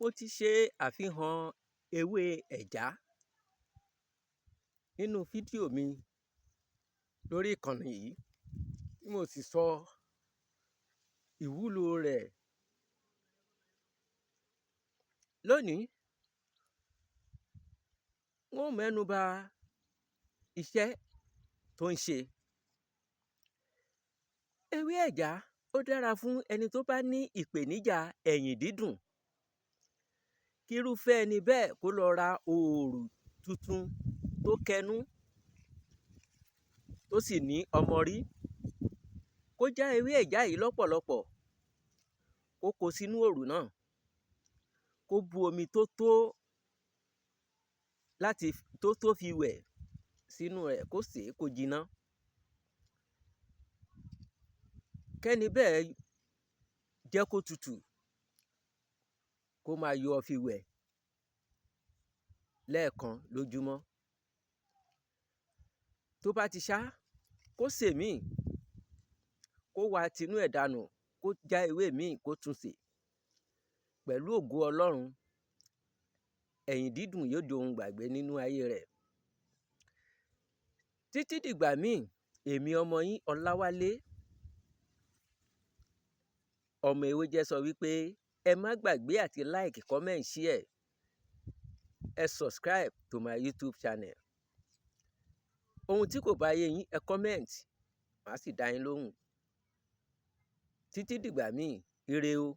Mo ti ṣe àfihàn ewé ẹ̀já nínú fídíò mi lórí ìkànnì yìí, tí mo sì sọ ìwúlò rẹ̀. Lónìí, n ó mẹ́nu ba iṣẹ́ tó ń ṣe. Ewé ẹ̀já, ó dára fún ẹni tó bá ní ìpèníjà ẹ̀yìn dídùn. Kírúfẹ́ ẹni bẹ́ẹ̀ kó lọ ra òòrù tuntun tó kẹnú, tó sì ní ọmọrí, kó já ewé ẹ̀já yìí lọ́pọ̀lọpọ̀, kó ko sínú òòrù náà, kó bu omi tó tó láti tó tó fi wẹ̀ sínú ẹ̀, kó sè é kó jiná. Kẹ́ni bẹ́ẹ̀ jẹ́ kó tutù, kó máa yọ fi wẹ̀ lẹ́ẹ̀kan lójúmọ́. Tó bá ti ṣá, kó sè míì, kó wa tinú ẹ̀ dànù, kó já ewé míì, kó tún sè. Pẹ̀lú ògo Ọlọ́run, ẹ̀yìn dídùn yóò di ohun ìgbàgbé nínú ayé rẹ̀. Títí dìgbà míì, èmi ọmọ yín Ọláwálé Ọmọ Ewéjẹ́ sọ wípé ẹ má gbàgbé àti like, comment, share, ẹ subscribe to my YouTube channel. Ohun tí kò bá yé yín, ẹ comment, màá sì dá yín lóhùn. Títí dìgbà míì, ire o.